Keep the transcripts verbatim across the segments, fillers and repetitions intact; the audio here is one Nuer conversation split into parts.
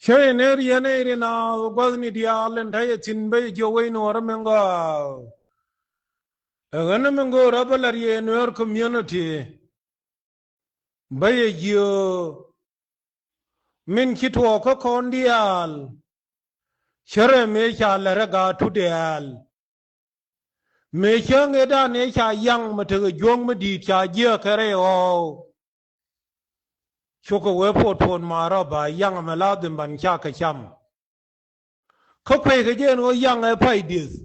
Cä yɛ ner yɛn ɛ ri naath gua̱thni diaal in ta̱yɛ thi̱n bä yɛ jiök wec Nuɔɔrä min gɔaa. Ɛ ɣän min go̱o̱rä bä la̱r yɛ Nuer community. Bä yɛ jiök min ci tuɔɔk kä kɔn diaal. Cärɛ mëë ca la̱rä gaa tut diaal. Mëë cäŋ ëëdan ëë ca yaŋ mi tekɛ juɔ̱k mi di̱i̱t ca jiääk kɛ rɛy ɣɔw. Cukɛ wee puɔt puɔt maarɔ ba yaŋ ɛmɛ la dhim ban cakɛ cam. Kä kueykɛ jɛ ɛn ɣöö yaŋ ɛ pay dieth.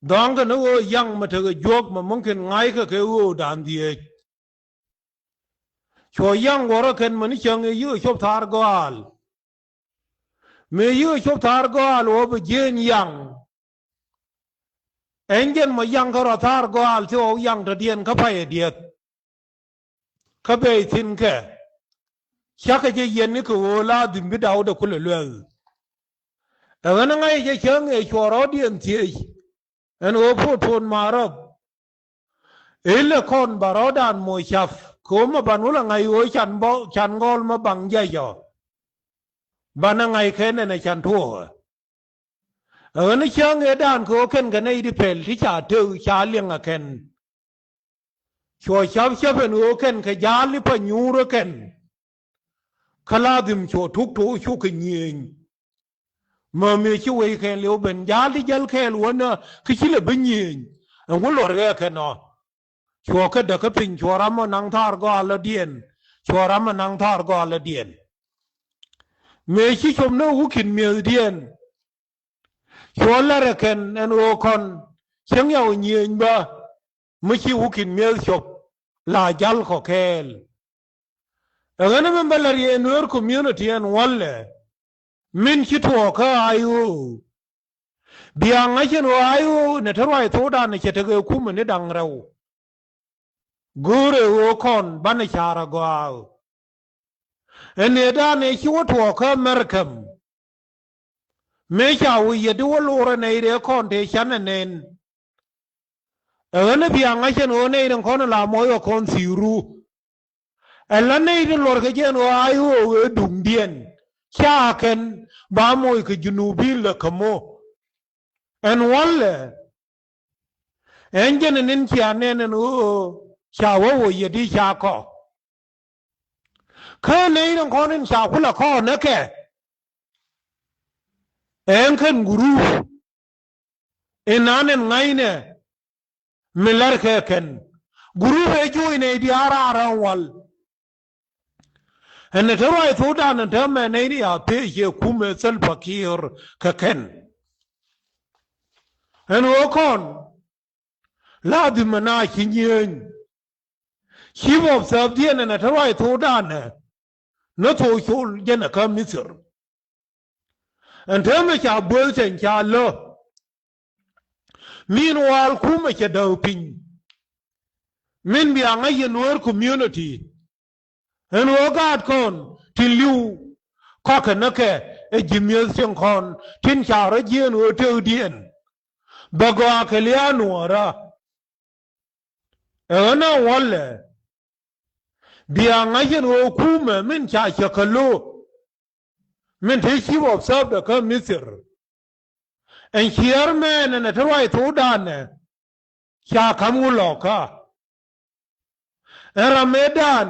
Dhɔaŋkɛ ni ɣöö yaŋ mi tekɛ juɔ̱k mi mumkin ŋa̱ckɛ kɛ ɣöödan dhieec. Cuɔ yaŋ guɔ̱rä kɛn mi ni cäŋ ëë yikɛ cop thaar gɔaal. Mëë yikɛ cop thaar gɔaal ɣöö bi jiëëny yaŋ. Ɛn jɛn mɔ yaŋ kä rɔ thaar gɔaal thil ɣɔw yaŋ tɔ̱diɛn kä payɛ dieth. Kä bɛy thi̱n kɛ. Cakɛ jɛ yɛn ni kɛ ɣöö la dhim bi daw dee kulɛ luɛth. Ɛ ɣän ŋa̱c jɛ cäŋ ëë cuɔ rɔɔdiɛn thiec. Ɛn ɣöö puɔt puɔt maarɔp. Ilɛ kɔn ba rɔɔdan moc ca̱p kɛ ɣöö mɛ ban wulɛ ŋa̱c ɣöö can bä can gɔl mɛ baŋ jiac ɔ. Banɛ ŋa̱c kɛn ɛn ɛ can tuɔɔkɛ. Ɛ ɣän cäŋ ëëdan kɛ ɣöö kɛn kɛ nɛy ti pɛl ti ca tëk ca liɛŋ ɛ kɛn. Cuɔ ca̱p ca̱p ɛn ɣöö kɛn kɛ ja̱a̱l i̱ pa nyuurä kɛn. Kä la dhim cuɔ tuk tok cukɛ nyiëëny. Mämi ci wec kɛn liw ben ja̱a̱l ti jäl kɛɛl wänä kä ci lɛ bi nyiëëny. Ɛn wä luɔr ɣɛ kɛn ɔ. Cuɔ kä däk kä piny cuɔ ram ɔ naŋ thaar gɔaal lɔdiɛn. Cuɔ ram ɔ naŋ thaar gɔaal lɔdiɛn. Mëë ci cop ni wi̱i̱ ki̱n mi̱ethdiɛn. Cuɔ lärɛ kɛn ɛn ɣöö kɔn cieŋ yaw nyiëëny bä. Mi ci wi̱i̱ ki̱n mi̱eth cop la ja̱l kɔ kɛɛl. Ɛ ɣän min bä lär yɛ Nuer community ɛn wälɛ. Min ci tuɔɔk kä I O. Bia ŋa̱c ɛn ɣöö I O nɛ te ruac thokdan cɛ tekɛ kumɛ ni da̱ŋ rɛw. Go̱o̱rɛ ɣöö kɔn banɛ ca̱r agɔaa. Ɛn ëëdan ëë ci wä tuɔɔk kä Mɛrkɛm. Mëë ca wä yɛ di wä lorɛ nɛy rɛɛ kɔn tëë canɛ nɛn. Ɛ ɣän ɛ bia ŋa̱c ɛn ɣöö nɛy tin kɔn la mɔc ɛ kɔn thi̱i̱ru. Ɛ la nɛy tin luɔrkɛ jɛ ɛn ɣöö I O ɣöö duŋdiɛn ca kɛn ba moc kɛ Junubin lɛ kä moc. Ɛn wälɛ. Ɛn jɛn ɛn in cia nɛn ɛn ɣöö ca wä wä yɛ di ca kɔ. Kä nɛy tin kɔn in ca kulɛ kɔn ɛ kɛ. Ɛn kɛn gurup. Inan in ŋa̱cnɛ mi lär kɛ kɛn. Gurup ëë juuc nɛy diaal raar ɛn wal. Ɛn ɛ te ruac thokdan ɛn te mɛ nɛy ni a pec ɛ kumɛ Salva Kiir kɛ kɛn. Ɛn ɣöö kɔn la dhim ɛn a ci nyiëëny. Chief of staff diɛn ɛn ɛ te ruac thokdan ɛ ni thok col jɛn ɛ kä Mithir. Ɛn täämɛ ca buël cɛny ca lä. Min wal kumɛ cɛ däk piny. Min bia ŋäc yɛ Nuer community. Ɛn ɣöö gaat kɔn tin li̱w kɔakɛ näkɛ ɛ ji̱ mi̱eth cieŋ kɔn tin ca rɔ jiɛɛn ɣöö tëkdiɛn. Bɛ gɔaa kɛ lia̱a̱ Nuɔɔrä. Ɛ ɣän a wälɛ. Bia ŋa̱c ɛn ɣöö kumɛ min ca cä kä lo̱o̱. Min te chief of staff dɛ kä Mithir. Ɛn ciɛɛr mɛɛn ɛn ɛ te ruac thokdan ɛ. Ca ka̱m wä lɔkä. Ɛn ram mëëdan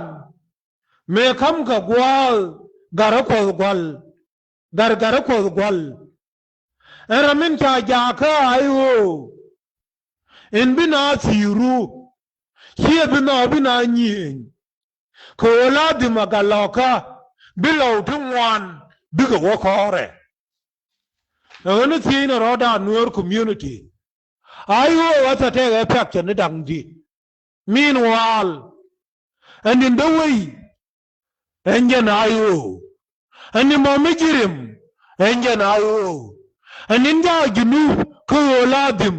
mëë ka̱m kɛ gua̱a̱th garä kuɔth gua̱l. Gar garä kuɔth gua̱l. Ɛn ram min ca jakä a i̱ ɣöö in bi na thi̱i̱ru. Ciɛ bi nhɔk bi na nyiëëny. Kɛ ɣöö la dhim a gat lɔkä bi lɔw ti ŋuan bikɛ wä kɔɔrɛ. Ɛ ɣän ni thiec ni rɔɔdan Nuer community. A i̱ ɣöö ɣä thɛ tɛk ɛ pɛk cɛ ni da̱ŋ di. Meanwhile, ɛn in dee wei ɛn jɛn a i̱ ɣöö. Ɛn in mɔ mi ji̱ rim ɛn jɛn a i̱ ɣöö. Ɛn in jaak Junub kä ɣöö la dhim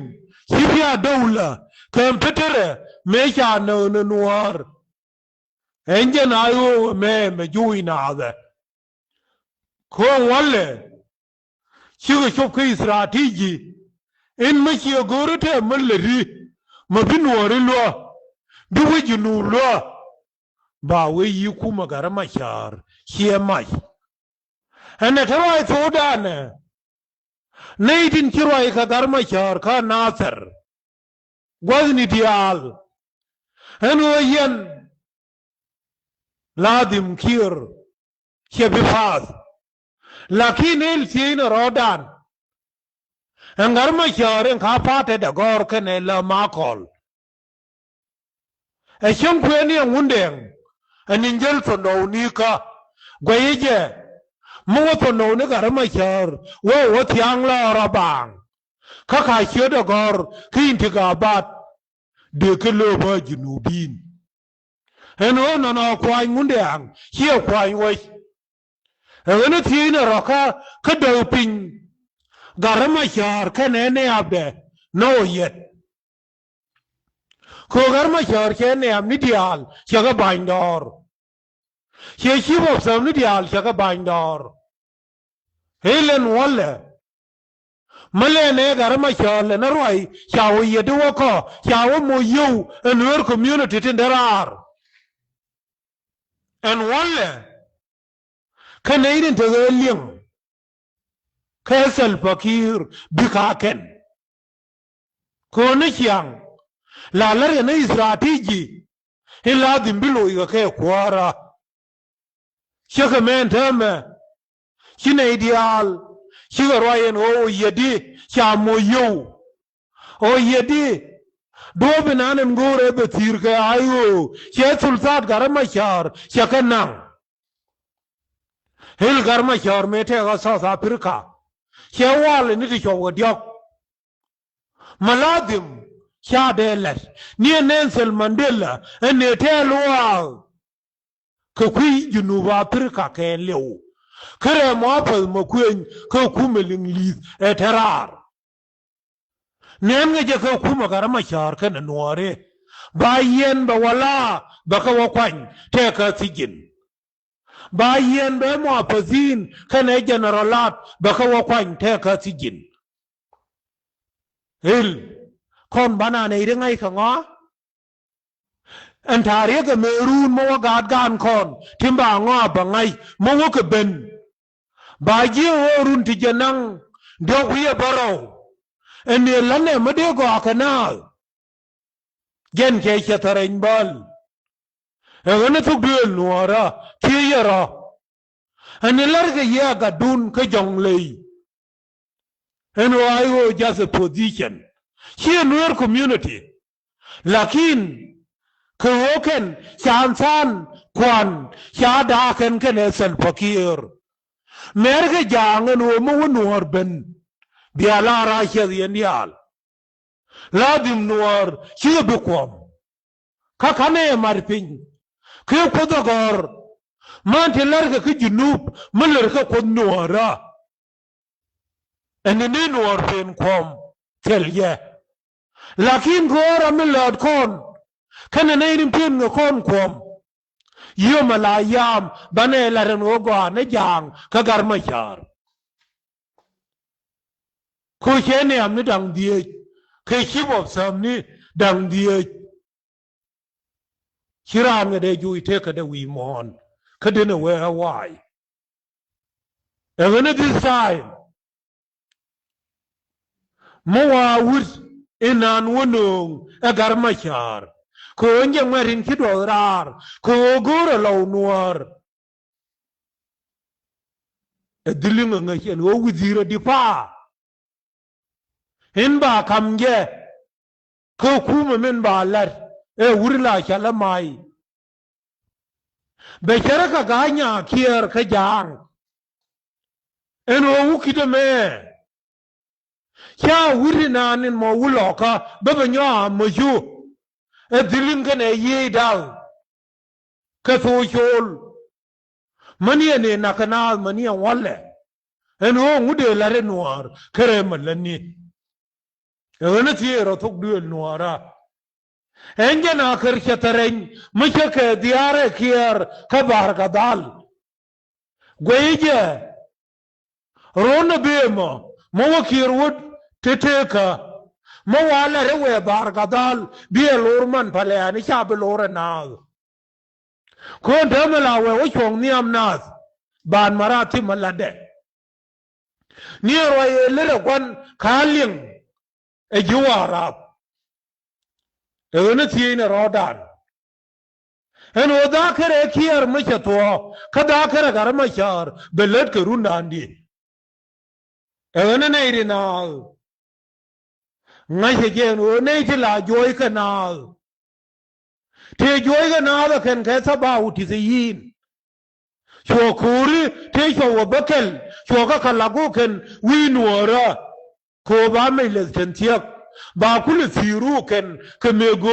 ci bia dowla kɛn Pitɛrɛ mëë ca näk ni Nuäär. Ɛn jɛn a i̱ ɣöö mɛ mɛ juuc naathɛ. Ko̱o̱ŋ wälɛ. Cikɛ cop kä strategy. In mi ciɛ go̱o̱ri tɛ mi läti. Mi bi Nuɔɔri luä. Bi wec Junub luä. Ba wec yi kumɛ Gat Macar. Ciɛ mac. Ɛn ɛ te ruac thokdan ɛ nɛy tin ci ruac kɛ Gat Macäär kä Nathir. Gua̱thni diaal ɛn ɣöö yɛn ladhim Kiir cɛ bi pass. Lakin ël thiecni rɔɔdan ɛn Gat Macäär ɛn ka pa̱a̱t tɛt ɛ gɔ̱r kɛnɛ lä Makɔl. Ɛ cäŋ kuëëni ɛ Ŋundɛŋ ɛ ni jäl thondɔwni kä guɛyä jɛ mi wä thondɔwni Gat Macäär wä wä thia̱a̱ŋ lɔɔr a baaŋ. Kä ka ciöt ɛ gɔ̱r kä in ti gabat dee kä lööpä Junubin. Ɛn ɣöö nɔnɔ kuany Ŋundɛŋ ciɛ kuany wec. Ɛ ɣän ɛ thiecni rɔ̱kä kä däk piny Gat Macäär kɛnɛ nɛɛpdɛ nɔ yɛt. Kɛ ɣöö Gat Macäär cɛ nɛɛpni diaal cɛ kɛ ba̱ny dɔɔr. Cɛ chief of staff ni diaal cɛ kɛ ba̱ny dɔɔr. Ëë lɛn wälɛ mi lɛn ɛ Gat Macäär lɛn ɛ ruac ca wä yɛt di wä kɔ ca wä moc yio̱w ɛ Nuer community tin dee raar. Ɛn wälɛ kä nɛy tin te ɣä liŋ kɛ Salva Kiir bi ka kɛn. Kɛ ɣöö ni ciaŋ la lär kɛ ni strategy in ladhim bi loc kɛ kɛ kuäärä. Cä kɛ mɛn täämɛ ci nɛy diaal cikɛ ruac ɛn ɣöö ɣöö yɛt di ca moc yio̱w. Ɣöö yɛt di duɔ̱ɔ̱p inan ɛn go̱o̱rɛ bɛ thi̱i̱r kɛ a ɣöö cɛ thulthat Gat Macäär cɛ kɛ naŋ. Ël Gat Macäär mëë tɛɛk ɣä South Africa cɛ wal ni ti cuɔp kɛ diɔ̱k. Ma ladhim ca dee la̱t ni ɛ Nelson Mandela ɛ nëë tɛɛl waak kɛ kui̱ Junub Africa kɛ liw. Kä rɛm wa päth ma kuëny kä kumɛ liŋ li̱th ɛ te raar. Nɛn ŋäcɛ kɛ kumɛ Gat Macäär kɛnɛ nuɔɔri ba yɛn bɛ wala bɛ kɛ wä kuany tɛɛkä thi̱ji̱n. Ba yɛn bɛ muapathi̱n kɛnɛ jɛnɛrɔlat bɛ kɛ wä kuany tɛɛkä thi̱ji̱n. Ël kɔn bananɛ i̱ ri ŋa̱c kɛ ŋɔa. Ɛn ta̱a̱ riɛk ɛmɛ ruun mi wä gaat gaan kɔn tin ba ŋɔa bä ŋa̱c mi wä kɛ ben. Ba ji̱ ɣöö run ti jɛ naŋ diɔ̱k wi̱i̱ ɛ bärɔw. Ɛn ni ɛ la̱t nɛ mi dee gɔaa kɛ naath. Jɛn kɛ cɛ thärɛny bäl. Ɛ ɣän ɛ thuk duëël nuɔɔrä thiec yɛ rɔ. Ɛn ni lär kɛ yɛ gatdun kä jɔ̱ŋ ley. Ɛn ɣöö a i̱ ɣöö just a position. Ci ɛ Nuer community. Lakin kɛ ɣöö kɛn ca than kuan ca da̱a̱kɛn kɛnɛ Salva Kiir. Mɛr kɛ ja̱a̱ŋ ɛn ɣöö mi wä nuɔ̱ɔ̱r ben bia la rac ciɛth yɛn diaal. Ladhim nuɔɔr cikɛ bi kuɔm. Kä ka̱nɛ mat piny kɛ kuoth agɔr. Man ti lärkɛ kä Junub mi lärkɛ kuoth nuɔɔrä. Ɛn ni ni nuɔɔr pen kuɔm thil yɛ. Lakin kɛ ɣöö ram mi läät kɔn kɛnɛ nɛy rin pen kɛ kɔn kuɔm. Yio̱mɛ la yam banɛ la rɛn ɣöö gɔaa ni ja̱a̱ŋ kä Gat Macäär. Kɛ cɛ nɛɛm ni da̱ŋ dhieec kɛ chief of staff ni da̱ŋ dhieec. Ci raan kɛ dee juuc tëëk kɛ dee wi̱i̱ muɔ̱ɔ̱n kä denɛ wee ɛ wa̱a̱y. Ɛ ɣän ɛ this time mi wa wut inan wä nööŋ ɛ Gat Macäär kɛ ɣöö jɛ ŋuɛ̈t in ci duɔth raar kɛ ɣöö go̱o̱rɛ lɔw nuäär. Ɛ dhiliŋ ɛ ŋäc ɛn ɣöö wi̱dhi̱i̱r ɛ dipaa in ba ka̱m jɛ. Kä kumɛ min ba la̱t ɛ wur la ca lä may. Bɛ cärä kɛ ga̱a̱c nyaa kiɛɛr kä ja̱a̱ŋ. Ɛn ɣöö wä ki̱t ɛmɛ ca wur inan in mɔ wä lɔkä bä bɛ nyɔaa mäcu. Ɛ dhiliŋ kɛnɛ yiëëc da̱a̱k. Kɛ thok col mäni ɛn ëë nakä naath mäni ɛn walɛ. Ɛn ɣöö ŋut ëë la̱t ɛ nuäär kärɛ mä lätni. Ɛ ɣän ɛ thieec rɔ thok duëël nuäärä. Ɛn jɛn a kär cɛ thärɛny mi cä kɛ dhiaar ɛ kiɛɛr kä Ba̱a̱r Gadhal. Guɛy jɛ ro̱n ɛ bëë mɔ mi wä kiɛɛr wä teteekä mi wa lɛr ɛ wëë Ba̱a̱r Gadhal bi ɛ lo̱r man palɛ ani ca bi lo̱r ɛ naath. Köön täämɛ la wëë wä cuɔ̱ŋ nhiam naath ban mara thim mi latdɛ. Ni ɛ ruac ɛ lät ɛ gua̱n ka liŋ ɛ ji̱ Warap. Ɛ ɣän ɛ thiec ni rɔɔdan. Ɛn ɣöö dhakärɛ Kiir mi cɛ thuɔ̱k kä dhakärɛ Gat Macar bɛ lät kɛ rundan diɛ. Ɛ ɣän ɛ nɛy ti naath. Ŋa̱cä jɛ ɛn ɣöö nɛy ti la juɔ̱ɔ̱c kɛ naath. Tëë juɔ̱ɔ̱c kɛ naath ɛ kɛn kɛ thabaw ti thɛ yi̱i̱n. Cuɔ ko̱ri tëë cuɔ wä bä kɛl cuɔ kä kɛ lak wä kɛn wi̱i̱ nuɔ̱ɔ̱rä. Kɛ ɣöö ba mec lɛth tɛn thiäk ba kulɛ thi̱i̱ru kɛn kɛ mëë